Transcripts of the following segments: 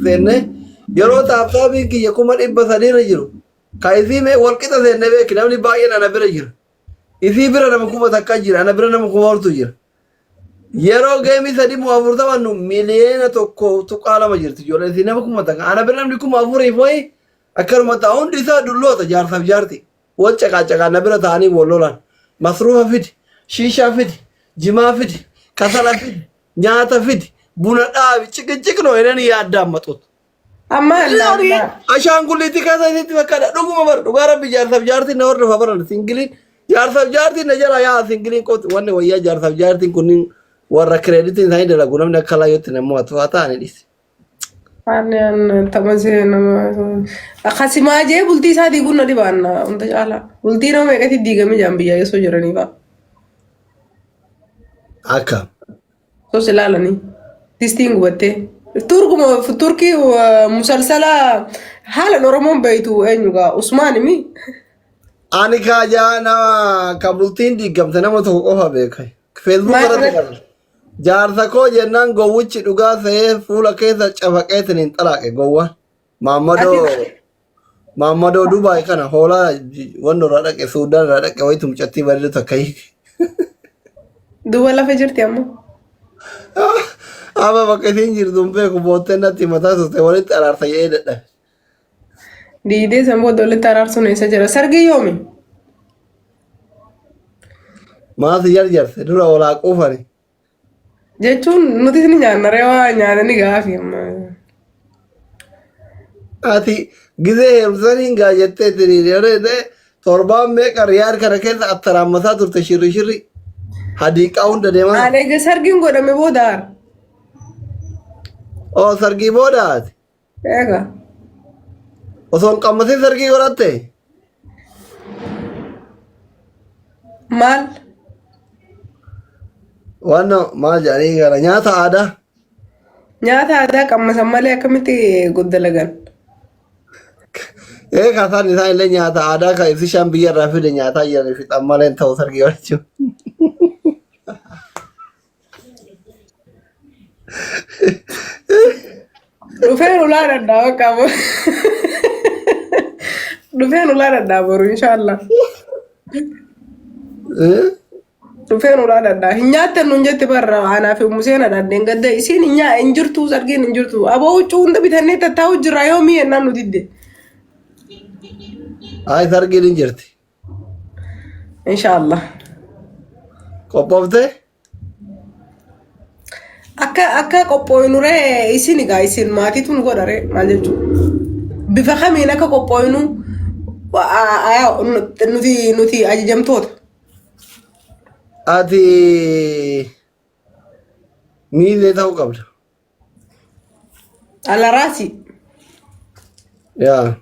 Seenne yeroo taaptaapiin kiyya 300,000 irra jiru. Ka isii mee wal qixa seenne beeki namni baay'een ana bira jira. Isii bira nama 1000 jira ana bira nama 4000 jira. Yeroo geemii sadi moo afur taphannu 1.2 miliyoona jirti ijoolleen isii nama 1000 ana bira namni 4000f wayi akkanuma ta'a hundi isaa dulloota jaarsaaf jaarti. Wal caqaa caqaa na bira ta'anii wal lolan. Masruufa fidi, shiishaa fidi, jimaa fidi, kasala fidi, nyaata fidi, buna dhaabi, ciqiciqnoo jedhanii yaaddaan maxuut. Amma laalla. Ashaangulliitti keessa isitti fakkaata. Dhuguma bar dhugaa rabbi jaarsaaf jaartiin na hordofa baran singiliin jaarsaaf jaartiin na jala yaa singiliin qooti wanni wayyaa jaarsaaf jaartiin kunniin warra kireeditiin isaanii dalagu namni akka laayyootti nammoo atu haa ta'ani dhisi. Ani an tamasee nama akkasimaa jee bultii isaa diiguun na dhibaan hunda caalaa. Bultii nama meeqatti diigame jaan biyyaa osoo jiranii fa'a. Akka. Osoo ilaalanii. Distiin gubattee. Turkuma Turkii musalsala haalan Oromoon beeytu eenyu gaa Usmaan mi? Ani kaajaa nama ka bultiin diigamte nama tokko qofa beeka. Feesbuuk Maal irratti irratti? qaba. Jaarsa koo jennaan gowwichi dhugaa se'ee fuula keessa cafaqeetiin hin xalaaqe gowwaan. Maammadoo Ati Maammadoo Dubaay kana hoolaa wanno irraa dhaqe Suudaan irraa dhaqe wayitu mucattii bareedu takka hiike. Duuba lafa jirti amma. Amma bakka isiin jirtu hin beeku boottee natti mataa turte walitti araarsa jedhee dadhabe. Diidee san booda walitti araarsuun eessa jira? Sargii yoomi? Maasi jarjarse dura walaa quufani. Jechuun nutis ni nyaanna reewaa nyaatanii gaafi amma. Ati gizee heerumsanii hin gaa jettee tiriiree torbaan meeqa riyaad kana keessa attaraammasaa turte shirri shirri hadiiqaa hunda deemaa. Ani egaa sargiin godhame booda. Oo sargii booda ati. Egaa. Osoo hin qammasin sargii godhatte. Maal? Waan maal jedhanii kana nyaata aadaa. Nyaata aadaa qammasan malee akkamitti guddalagan? Ee kaasaan isaan illee nyaata aadaa kan ibsishaan biyya irraa fide nyaataa jiran fixan malee hin ta'u sargii godhachuu. Dhufeen ulaa dhadhaa bakka boru. Dhufeen ulaa dhadhaa boru inshaallah. Dhufeen ulaa dhadhaa. Hin nyaattan nuun jette barra anaa fi Museen dhadheen gadda isiin hin nyaa hin jirtu sargiin hin jirtu. Aboo huccuu hunda bitannee tattaa'u jirra yoomii jennaan nu didde. Ay sargiin hin jirti. Inshaallah. Qophooftee? Akka akka qophooynu ree isin egaa isin maatiitu nu godha ree maal jechuudha. Bifa kamiin akka qophooynu nuti nuti ajajamtoota. Ati miizee ta'uu qabda. Alaraasi. Yaa.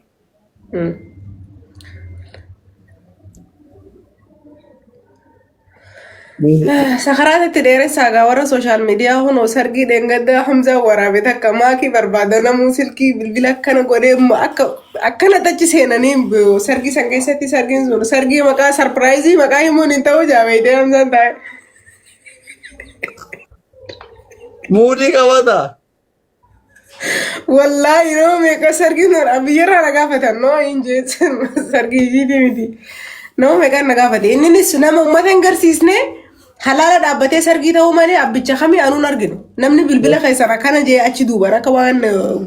Sakaraatitti dheeressaa gaa warra sooshaal miidiyaa hunoo sargii dheengadda Hamzaa waraabe takka maakii barbaada namuu silkii bilbila akkana godhee akka akkana tachi seenanii sargii san keessatti sargiin sun sargii maqaa sarpiraayizii maqaa himuun hin ta'uu jaabeeytee Hamzaan taa'e. Muudii qabata. Wallaahi yeroo meeqa sargii sun biyyarraa na gaafatan noo hin jeesan sargii ishiitii miti. Nama meeqaan na gaafate inninis nama uummata hin garsiisne halaala dhaabbatee sargii ta'uu malee abbicha kamii anuun arginu. Namni bilbila keessan akkana jee achi duuban akka waan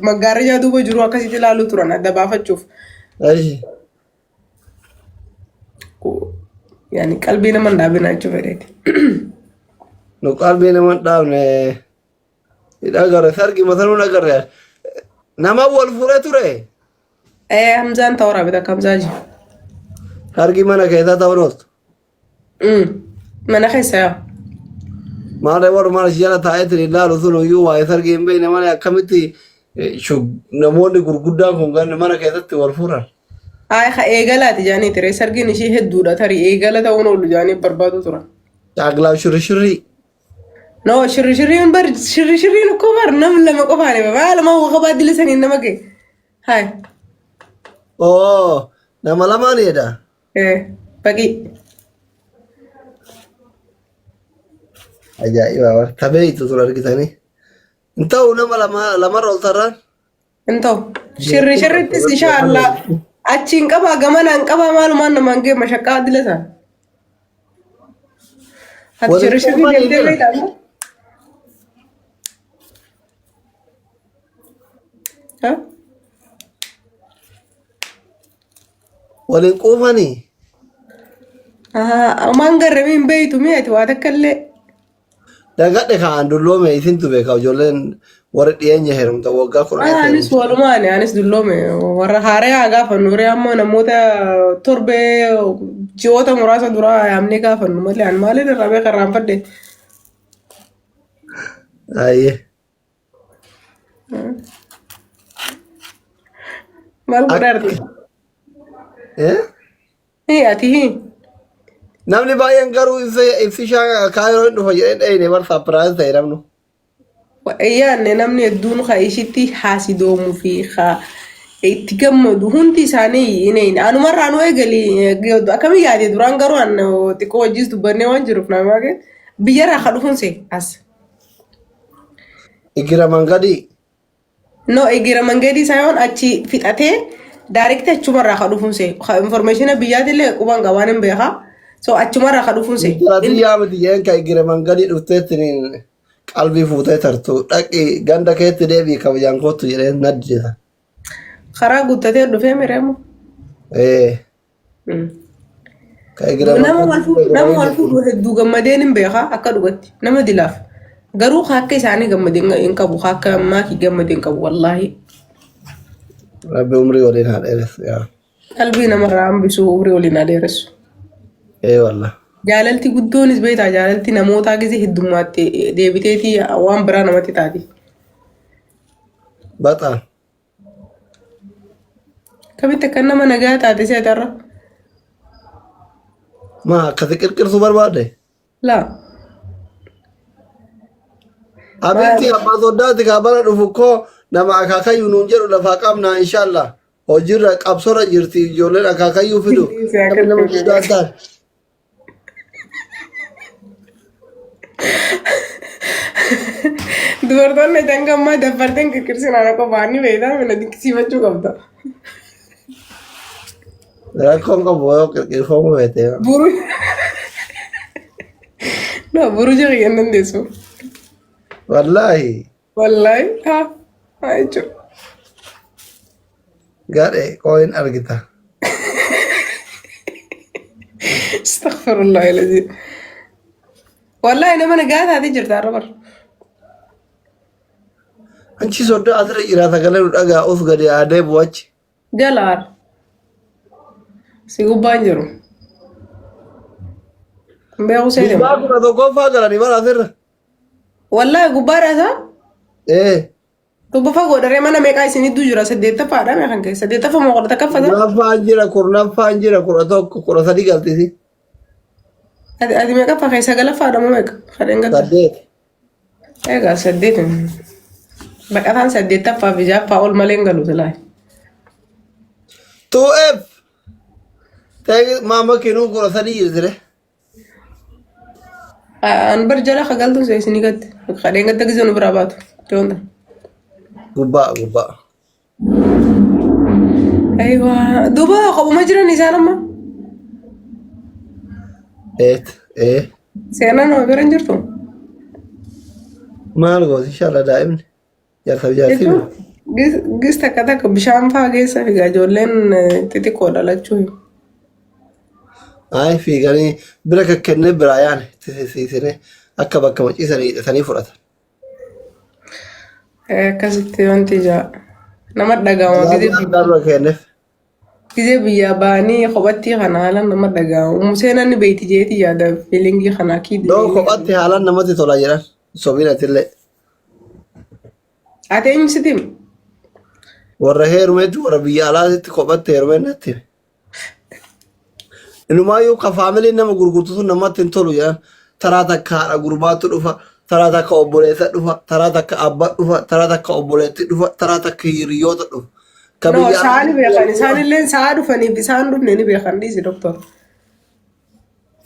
maggaarrajaa duuba jiru akkasitti ilaaluu turan adda baafachuuf. Ayi. Yaani qalbii nama hin dhaabinaa jechuu fedheeti. Nu qalbii nama hin dhaabne. Hin agarre sargi matanuu hin agarre. Nama wal fuudhee ture. Ee Hamzaan ta'uu raabita akka Hamzaa jiru. Sargi mana keessaa ta'uun ooltu. Mana keessa yaa. Maalee warra mana jala taa'eetiin ilaalu sun iyyuu waa'ee sargii hin beekne malee akkamitti namoonni gurguddaan kun ganna mana keessatti wal fuudhan. Ayi ka eegalaati jaanii ture sargiin ishii hedduudha tarii eegala ta'uun oolu jaanii barbaadu turan. Caaglaaf shirri shirrii. No shirri shirriin bar shirri shirriin ukkoo bar nam lama qofaan hima maal lama waqabaa dila saniin nama ga'e. Hayi. Oo nama lamaan jedha. Eh baqii. Ajaa'iba bar tabeeytu tura argitanii. Hin ta'u nama lama lamarra ol tarraan. Hin ta'u. Shirri shirrittis insha Allah achiin qabaa gamanaan qabaa maalumaan namaan gee mashaqqaa dila sana. Ati Waliin shirri shirri quufanii deemtee jira. beektaa moo? Ha? Waliin quufanii. Ahaa, Amaan garramii hin beektu mi'a ati waa takka illee. Dagadhe kaan dulloome isintu beeka ijoolleen warri dhiyeenya heerumta waggaa kudhanitti Anis heerumta. walumaani anis dulloome warra haaraa haa gaafannu warri ammoo namoota torbee ji'oota muraasa duraa yaamnee gaafannu malee an maaliin irraa beeka irraanfadhe. Ayyee. Maal godhaarti? Eh? Hii ati hii. Namni baay'een garuu ibsishaa kaayiroo hin dhufa jedhee dhayine bar sapiraayiz ta'e namnu. Yaanne namni hedduun ka ishitti haasidoomuu fi ka itti gammadu hundi isaanii hin eeyne. Anumarraa nu eegali akkamiin yaade duraan garuu an xiqqoo wajjis dubbannee waan jiruuf nama biyyarraa ka dhufuun see as. Igira mangadii. No egira mangadii saayyoon achi fixatee direct achumarraa ka dhufuun see information biyyaatillee quban qabaan hin beekaa. So achumarraa ka dhufuun see. Intala biyyaa miti jeen ka igira mangadii dhufteettiniin qalbii fuutee tartu dhaqi ganda keetti deebii kabajaan kottu jedhee naddisa. Karaa guuttatee dhufee mireemu. Ee. Ka egira Nama wal fuudhu nama wal fuudhu hedduu gammadeen hin beekaa akka dhugatti nama dilaaf. Garuu ka akka isaanii gammadeen hin qabu ka akka maakii gammadeen hin qabu wallaahi. Rabbi umrii waliin haa dheeressu yaa. Qalbii namarraa hambisuu umrii waliin haa dheeressu. Ee wallah. Jaalalti guddoonis beektaa jaalalti namootaa gisee heddummaatti deebiteetii waan biraa namatti taati. Baxaan. Akkamitti akka nama nagaa taate seetarra? Maa akkasi qirqirsuu barbaadde? Laa. Abitti abbaa soddaati kaa bara dhufu koo nama akaakayyuu nuun jedhu lafaa qabna inshallah. Hojiirra qabsorra jirti ijoolleen akaakayyuu fidu. Namni nama guddaa taate. Dubartoonni hanga ammaa dabbarteen qirqirsinaan akka ba'anii beektaa mina dinqisiifachuu qabda. Rakkoon qabu yoo qirqirfamu feete. Buru. No, buru jira hin dandeessu. Wallaahi Wallaahi haa haa jechuudha. gadhe qooyin argita. Astaghfirullah alazim. Wallaahi nama nagaa taatee jirta har'a bara. Anchi soddaa asirra jira sagalee nu dhagaa of gadi haa deebi'u achi. Jala har'a. Si gubbaan jiru. Hin beeku seete. Gubbaa 11ffaa galanii bara asirra. Wallaahi gubbaadha isaa. Ee. Dubba fagoodha ree mana meeqaa isin idduu jira saddeettaffaadha mee kan kee saddeettaffa moo 11ffata? Kurnaffaan jira kurnaffaan jira 11 13 galtisi. Ati ati meeqaffa kee sagalaffaadha moo meeqa? Kadheen gadda. 8. Egaa saddeet. Baqataan saddeettaffaa fi ja'affaa ol malee hin galu silaa. 2F. Ta'e maama kinuu 13 jirtire. An bar jala ka galtuun see isinii gatte. Kadheen gadda gisee nu biraa baatu. Yoonta. Gubbaa gubbaa. Aywa duuba kophuma jiran isaan amma. Eet ee. Seenaan nama bira hin jirtu. Maal gooti inshallah daa'imni. Jaarsaaf jaartii Jechuun gis takka takka bishaan faa geessa figaa ijoolleen xixiqqoo dhalachuu. Ay fiiganii bira kakkennee biraa yaane itti akka bakka maciisanii hidhatanii fudhatan. Akkasitti wanti ijaa nama dhaga'ama gizee Balaa dura kenneef. gizee biyyaa ba'anii kophatti kana haalaan nama dhaga'ama. Seenaan ni beeyti jeeti yaada fiilingii kana akii Doo kophatti haalaan namatti tola jedhan sobiin atillee. Ati eenyu sitti hime? Warra heerumetti warra biyya alaatitti kophatti heerumee natti hime. Inumaayyuu ka faamiliin nama gurgurtu sun namatti hin tolu jedhan. Taraa takka haadha gurbaatu dhufa, taraa takka obboleessa dhufa, taraa takka abbaa dhufa, taraa takka obboleetti dhufa, taraa takka hiriyoota dhufa. Ka No, biyya sa'a ni alaatti beekan. Isaanillee sa'a dhufaniif isaan dhufne ni beekan dhiisi doktor.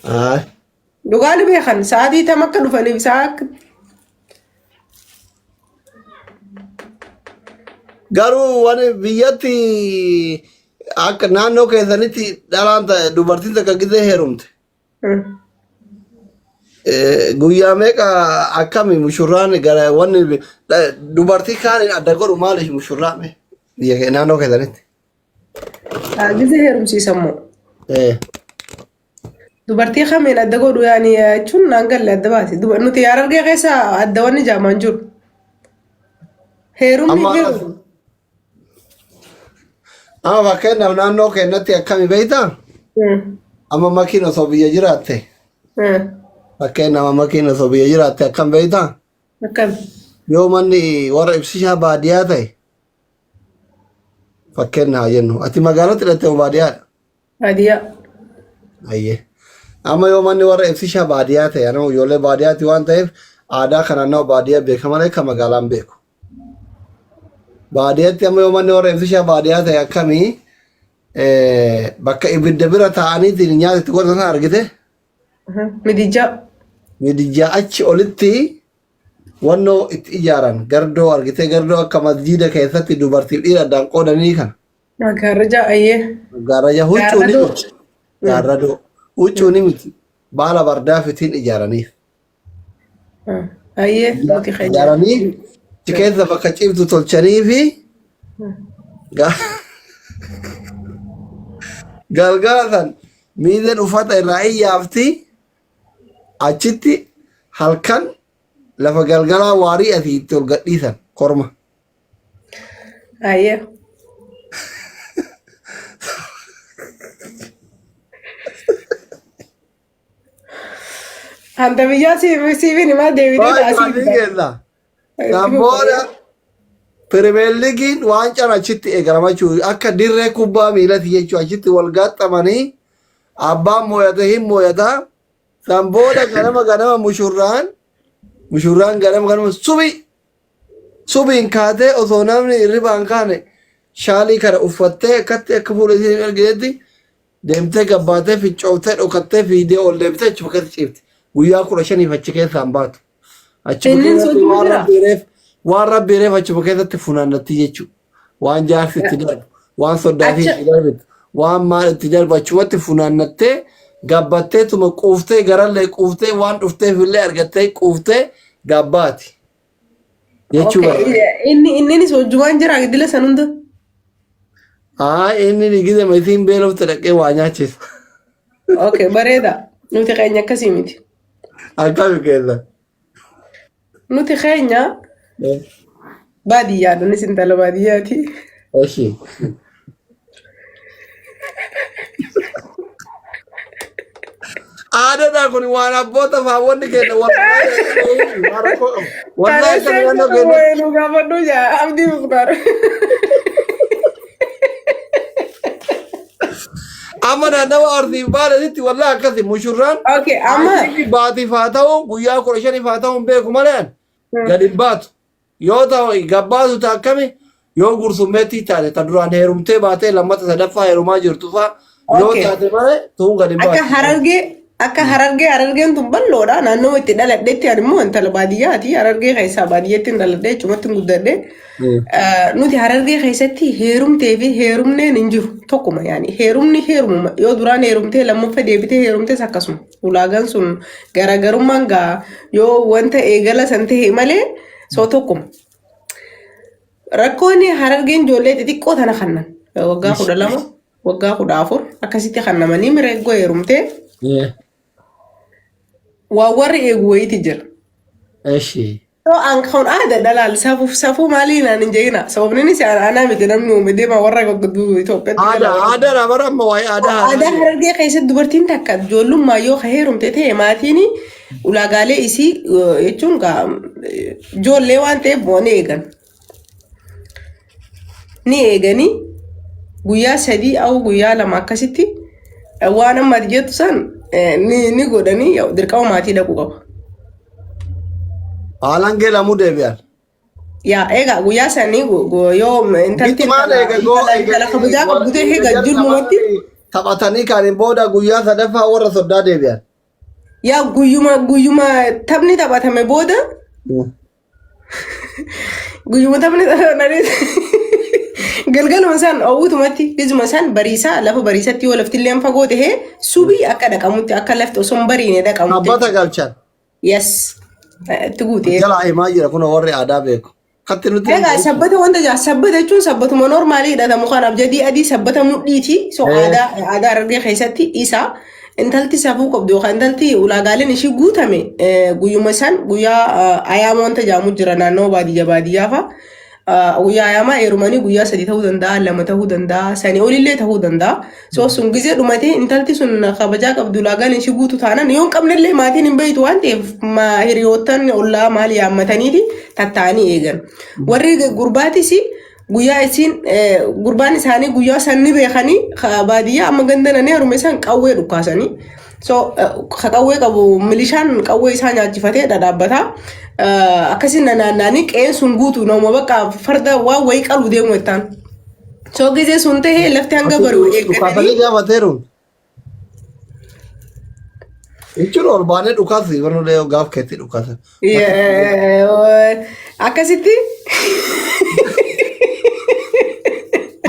Ayi. Dhugaa ni beekan. Sa'aatii tam akka dhufaniif sa'a akka Garuu waan biyyatti akka naannoo keessanitti dhalaan dubartiin takka gizee heerumte. Guyyaa meeqa akkami mushurraan gara wanni dubartii kaaniin adda godhu maali mushurraa mee biyya naannoo keessanitti? Gizee heerumsiisan moo? Dubartii kamiin adda godhu yaani jechuun naan galle adda baasi. Nuti Harargee keessa adda wanni jaamaan jiru. Heerumni Amma heerumu. Amma fakkeenyaaf naannoo keenyatti akkami beektaa? Amma makiin osoo biyya jiraatte fakkeenyaaf amma makiin osoo biyya jiraatte akkam beektaa? Akkam. Yoo manni warra ibsishaa baadiyyaa ta'e fakkeenya haa jennu ati magaalatti hidhatte moo baadiyyaadha? Baadiyyaa. Ayyee. Amma yoo manni warra ibsishaa baadiyyaa ta'e anoo ijoollee baadiyyaati waan ta'eef aadaa kana nama baadiyyaa beeka malee kan magaalaan beeku. Baadiyyaatti amma yoo manni warra ibsishaa baadiyyaa ta'e akkamii bakka ibidda bira taa'aniitiin nyaata itti godhatan sana argite Midijjaa. Midijjaa achi olitti wannoo itti ijaaran gardoo argite gardoo akka masjiida keessatti dubartiif dhiira addaan qoodanii kana. Magaarrajaa ayyee. Gaarraja huccuu ni Gaarradoo. miti. Gaarradoo. Huccuu ni miti. Baala bardaa fitiin ijaaraniif. Ayyee nuti keenya. Ijaaranii achi keessa bakka ciiftu tolchanii fi galgala san miizeen uffata irraa iyyaafti achitti halkan lafa galgalaa waarii asii itti ol gadhiisan korma. Ayyee. Anta biyyaa siifin himaa deebitee Baay'ee taasii baay'ee keessa. Kan booda Pirimeer Liigiin waancaan achitti eegalama jechuudha. Akka dirree kubbaa miilati jechuudha. Achitti wal gaaxxamanii abbaan mooyate hin mooyata. San booda ganama ganama mushurraan mushurraan ganama ganama subii subiin kaatee osoo namni hirribaa hin kaane shaalii kana uffattee akkatti akka fuula ishee hin arginetti deemtee gabbaatee fincooftee dhokattee fiigdee ol deemtee achuma keessa ciifti. Guyyaa 15f achi keessaa hin baatu. Achuma Inni keessatti sochii waan jira. rabbi reef waan rabbi reef achuma keessatti funaannatti jechuudha. Waan jaarsi itti darbu, waan soddaa fi itti darbitu, waan maal itti darbu achumatti funaannattee gabbattee tuma quuftee garallee quuftee waan dhufteef illee argattee quuftee gabbaati. Jechuu Okay. barbaada. Inni inninis hojjumaan jira dila san hunda. Haa inni ni gizema isiin beelofte dhaqee waa nyaachisa. Okay, bareeda. Nuti keenya akkasii miti. Akkami keessa. Nuti keenya baadiyyaadha. Innis intala baadiyyaati. Eshi. Aadaadha kun waan abboota faawwanni kenna waan rakkoo qabu. Wallahi akka naannoo keenyatti Nu gaafadhu jaa Abdii Muktaar. Amma naannawa Arsiif Baaleetti wallahi akkasi mushurraan Okay, amma haatiif baatiif haa ta'u guyyaa 15f haa ta'u hin beeku malee gad hin baatu. Yoo ta'u gabbaatu ta'a akkami yoo gursummeettii taate ta duraan heerumtee baatee lammata sadaffaa heerumaa jirtu fa'a yoo taate malee tuun gad hin Akka baatu. Harargee akka Harargee Harargeen tun bal'oodha. Naannoo itti dhaladhetti ani immoo intala baadiyyaati. Harargee keessaa baadiyyaatti hin dhaladhe achumatti hin guddadhe. Nuti Harargee keessatti heerumtee fi heerumneen hin jiru tokkuma yaani heerumni heerumuma yoo duraan heerumtee lammaffaa deebitee heerumtes akkasuma ulaagaan sun garaagarummaan gaa yoo wanta eegala san ta'e malee soo tokkuma. Rakkoon Harargeen ijoollee xixiqqoo tana kannan waggaa 12 waggaa 14 akkasitti kannamanii mireeggoo heerumtee waan warri eegu wayiiti jira. Eshi. So an kan aada dhalaal safuuf safuu maalii naan hin jedhina sababni inni aanaa miti namni uume deema warra gaggadduu Itoophiyaatti Aadaa gala. aadaa dha bara amma waa'ee aadaa haaraa Aadaa jira. Harargee keessatti dubartiin takka ijoollummaa yoo ka heerumte ta'e maatiin ulaagaalee isii jechuun gaa ijoollee waan ta'eef ni eegan. Ni eeganii guyyaa 3 au guyyaa 2 akkasitti waan amma ati jettu san ni godhanii dirqama maatii dhaquu qaba. Haalangee lamuu deebi'an. Yaa egaa guyyaa sanii yoo intalti Gitumaan intala eega goo intala eega intala kabajaa qabdu ta'e eega julmumatti taphatanii kaaniin booda guyyaa sadaffaa warra soddaa deebi'an. Yaa guyyuma guyyuma taphni taphatame booda guyyuma taphni taphatame. Galgaluma san oowwitumatti gizuma san bariisaa lafa bariisatti yoo lafti illee fagoo tahee subii akka dhaqamutti akka lafti osoo hin bariine dhaqamutti. Sabbata galchan. Yes. Itti guutee. Jalaa himaa jira kun warri aadaa beeku. Katti nuti Egaa sabbata wanta jaa sabbata jechuun sabbatuma normaalii hidhatamu kan abjadii adii sabbata mudhiiti. So aadaa aadaa Harargee keessatti isa intalti safuu qabdu yookaan intalti ulaagaaleen ishii guutame guyyuma san guyyaa ayaama wanta jaamu jira naannoo baadiyyaa baadiyyaa fa'a. Guyyaa ayaamaa heerumanii guyyaa 3 ta'uu danda'a, 2 ta'uu danda'a, sanii olillee ta'uu danda'a. So sun gizee dhumatee intalti sun kabajaa qabdu ulaagaan ishii guutu taanaan yoo hin qabnellee maatiin hin beektu waan ta'eef hiriyoottan ollaa maal yaammataniiti tattaa'anii eegan. Warri gurbaatis guyyaa isiin gurbaan isaanii guyyaa san ni beekanii baadiyyaa amma ganda nanii heerume san qawwee dhukkaasanii. So ka qawwee qabu milishaan qawwee isaa nyaachifatee dhadhaabbata. Akkasiin naannaanii qe'een sun guutu nama bakka farda waan wayii qalu deemu jettaan. So gizee sun ta'ee lafti hanga bari'u Dhukaasanii eeggatanii gaafateeru. Jechuun ol baanee dhukaasi warra gaaf keetti dhukaasan. Akkasitti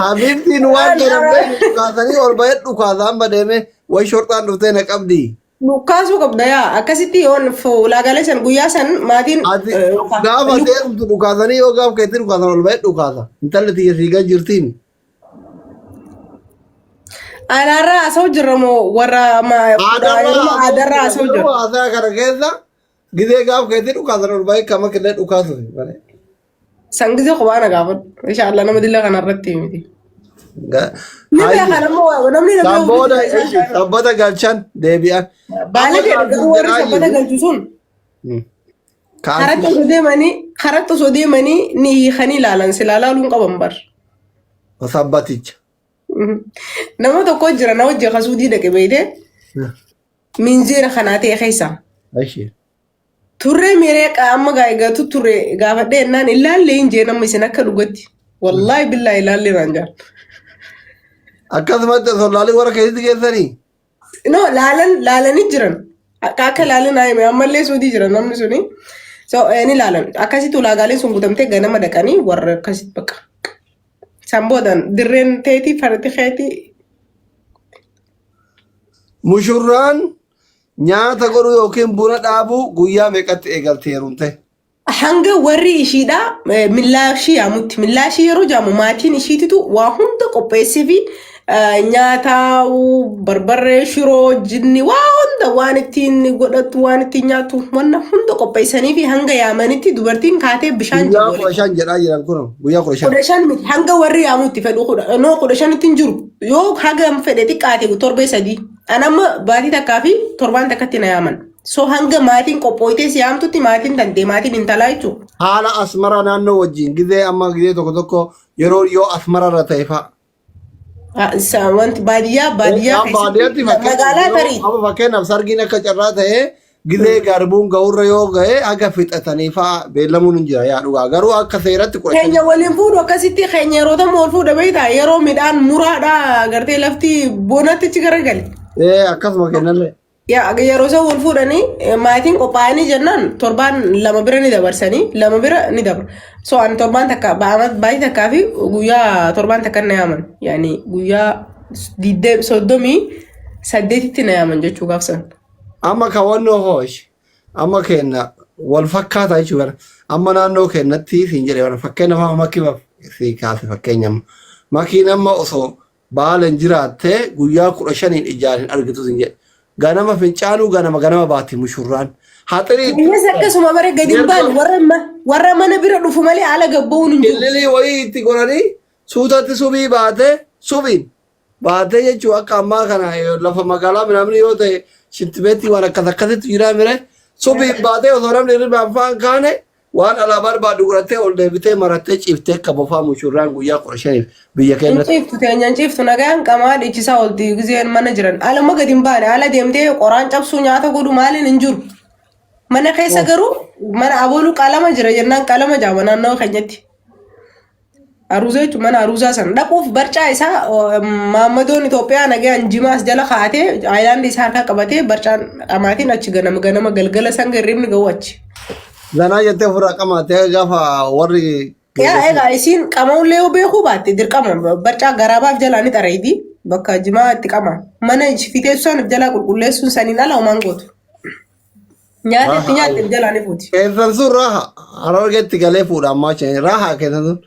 Habiibtiin waan jedhamtee dhukaasanii ol bahee dhukaasa amma deemee way shorxaan dhuftee na qabdi. Dhukaasuu qabda yaa akkasitti yoon ulaagaalee san guyyaa san maatiin Ati gaafa deemtu dhukaasanii yoo gaaf keetti dhukaasan ol bahee dhukaasa. Intalli tiyya siigaa jirtiin. Alaarraa haasa'u jirra moo warra aadarraa haasa'u jirra. Haasaa kana keessa gizee gaaf keetti dhukaasan ol bahee kama killee dhukaasu. San gizee kophaa na gaafadhu. Inshaallah nama dilla kanarratti miti. Ni beekan ammoo namni na San booda sabbata galchan deebi'an. Baala jedhu garuu warri sabbata galchu sun karatti osoo deemanii karatti osoo deemanii ni hiikanii ilaalan silaa laaluun qaban bar. Sabbaticha. Nama tokko jira na wajji kasuudii dhaqe beeytee minzeera kanaa ta'e keessa. Ishee. Turree miiree amma eegatu turre gaafadhee jennaan ilaallee hin jee nama isin akka dhugatti. Wallaahi billaahi ilaallee naan jaan. Akkasumatti osoo laalii warra keessatti geessanii. No laalan laalanii jiran. Akka akka laalan haa hime ammallee suutii jira namni suni. So ni laalan akkasitti ulaagaaleen sun guutamtee ganama dhaqanii warra akkasitti bakka. San boodan dirreen teetii fardi keetii. Mushurraan nyaata godhuu yookiin buna dhaabuu guyyaa meeqatti eegalti heerumte? Hanga warri ishiidha millaashii yaamutti. Millaashii yeroo jaamu maatiin ishiititu waa hunda qopheessee fi nyaata barbarree, shiroo, jinni waa hunda waan ittiin godhattu waan ittiin nyaattu wanna hunda qopheessanii fi hanga yaamanitti dubartiin kaatee bishaan Guyyaa jiru. 15 jedhaa jiran kun guyyaa 15. 15 miti hanga warri yaamutti fedhu noo 15tti hin jiru yoo hagam fedhe xiqqaate torbee 3. An amma baatii takkaa fi torbaan takkatti na yaaman. So hanga maatiin qophooytee si yaamtutti maatiin tantee maatiin intalaa jechuudha. Haala asmara naannoo wajjin gizee amma gizee tokko tokko yeroo yoo asmara irra ta'e fa'a. Wanti baadiyyaa baadiyyaa Baadiyyaatti keessatti magaalaa tarii. Amma fakkeenyaaf sargiin akka carraa ta'ee gizee garbuun ga'urra yoo ga'e haga fixatanii fa'a beellamuun hin jira yaa dhugaa garuu akka seeratti 15. Keenya waliin fuudhu akkasitti keenya yeroo tam wal fuudha beektaa yeroo midhaan muraadhaa gartee lafti bonatti achi garagale. Ee akkasuma kennallee. Yaa yeroo isaan wal fuudhanii maatiin qophaa'anii jennaan torbaan 2 bira ni dabarsanii 2 bira ni dabra. So ani torbaan takka baatii takkaa fi guyyaa torbaan takka na yaaman. Yaani guyyaa 38tti na yaaman jechuu gaafsan. Amma kan wannoo hoosh amma kenna wal fakkaata jechuudha. Amma naannoo kennatti siin jedhe bara fakkeenya amma makii si kaase fakkeenya amma. Makiin amma osoo baalen jiraattee guyyaa 15n ijaan hin argitu siin jedhe. Ganama fincaanuu ganama ganama baati mushurraan. Haxirii itti Innis akkasuma bare gadi hin baanu warra mana bira dhufu malee haala gabba'uun hin jiru. Qillilii wayii itti godhanii suutatti subii baatee subiin baatee jechuun akka ammaa kana lafa magaalaa minaamni yoo ta'e shintibeetti waan akkas akkasitti jiraa mire subiin baatee osoo namni hirribaan faan kaane waan alaa barbaadu godhattee ol deebitee marattee ciiftee akka bofaa mushurraan guyyaa 15f biyya Hin keenyatti. ciiftu teenya hin ciiftu nagaan qamaa dhiichisaa olti gizeen mana jiran. Aluma gadi hin baane ala deemtee qoraan cabsuu nyaata godhu maaliin hin jiru. Mana keessa garuu mana aboluu qalama jira jennaan qalama jaama naannawa keenyatti. Aruuza jechuun mana aruuzaa sana dhaquuf barcaa isaa maammadoon Itoophiyaa nagaan jimaas jala kaa'atee aayilaandii isaa harkaa qabatee barcaan qamaatiin achi ganama ganama galgala sanga hirribni ga'u achi. Zanaa jettee ofirraa qamaatee gaafa warri Yaa egaa isiin qama'ullee yoo beekuu baatte dirqama barcaa garaabaaf jalaa ni xareeydi bakka jimaa itti qama. Mana fiteessu san jalaa qulqulleessuun saniin ala homaan gootu. Nyaata itti nyaatte jalaa ni fuuti. Keessan sun raaha Harargeetti galee fuudha ammaa isheen raaha keessan sun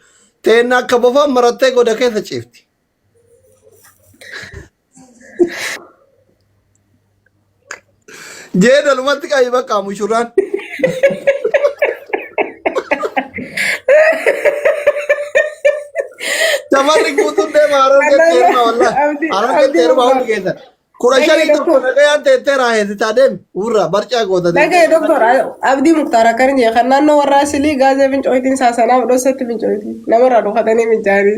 teenna akka bofaan marattee goda keessa ciifti. Jee dalumatti qabi bakka mushurraan. Shamarri guutuun deema Harargeetti heeruma wallahi. Harargeetti heeruma hundi keessan. Kudha shanii tokko nagayaan teettee raaheessitaa deemi. Urra barcaa goota Dhagaye deemtee. doktor Abdii Muktaar akkana jedhe kan naannoo warraa silii gaazee fincooytiin saasanaaf dhossatti fincooyti namarraa dhokatanii fincaanii.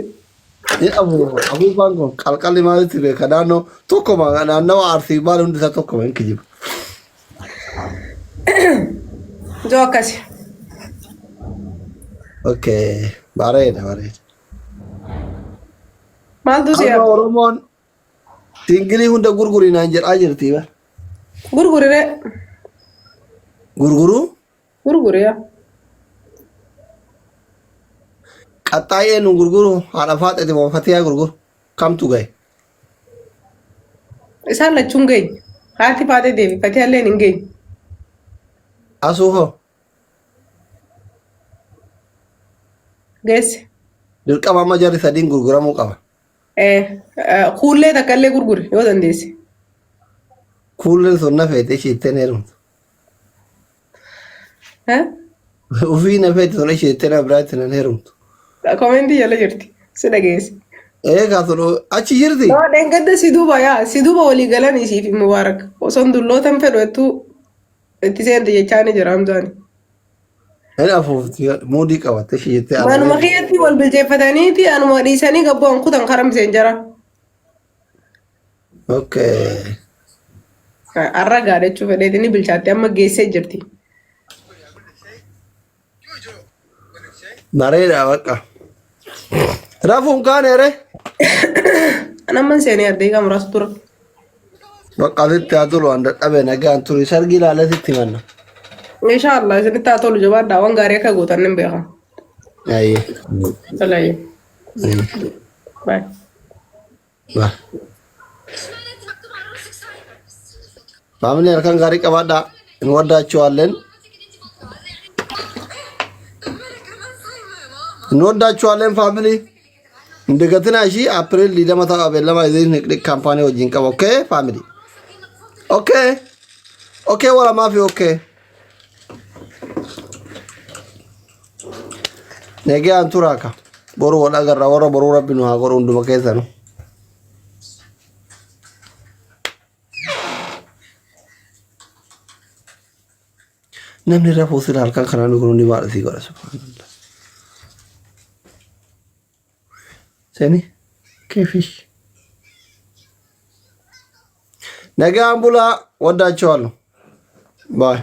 Ni abu abuufaan kun qalqalli maalitti beeka naannoo tokkoma naannawa arsii maal hundi isaa tokkoma hin kijiba. Joo akkasi. Okay bareeda bareeda. Maaltu si Amma hafe? Oromoon singilii hunda gurguri naan jedhaa jirti bar. Gurgurire. Gurguruu Gurguri yaa. Qaxxaayee nu gurguru haadha faaxeeti moo fatiyaa gurguru kamtu gahe? Isaan lachuun geenye. Haati faatee deebi fatiyaalleen hin geenye. Asuu hoo Geesse. dirqama amma jarri sadiin gurguramuu qaba. Kuullee takka illee gurguri yoo dandeesse. Kuulleen sun na feete ishee ittiin heerumtu. Ufii na feete sun ishee ittiin biraatti nan heerumtu. Komentii jala jirti. Si dhageesse. Eegaa sun achi jirti. Nama dheengadda si duuba yaa si duuba walii galan isiif mubaarak. Osoo dullootan fedhu ettuu itti seente jechaa ni jira Hamzaan. Hin afuufti muudii qabatte ishee jettee Manuma kiyyatti wal bilcheeffataniiti anuma dhiisanii gabbu'an kutan karam seen jara. Okay. Arra gaadhachuu fedheeti ni bilchaatte amma geessee jirti. Bareeda bakka. Rafuun kaane re. An amman seenee ardeegaa muraasa tura. Bakka asitti haa tolu waan dadhabe nagaan turi sargii ilaalee sitti himanna. Insha Allah isinitti haa tolu jabaadhaa waan gaarii akka gootan nin beeka. Ayyee. Tolee. Bye. Bah. Family halkan gaarii qabaadhaa. እንወዳችኋለን እንወዳችኋለን family እንደገትና እሺ April digdama ta'a beellama isin company wajjin qaba okay family okay okay wala maafi okay Nagaan turaa ka boru wal agarra warra boruu rabbi nu haa godhu hunduma keessanu. Namni rafuu sila halkan kanaa nu kun hundi maal isii godha subhaanallah. Seeni keefish. Nagaan bulaa ወዳቸዋለሁ። Bye.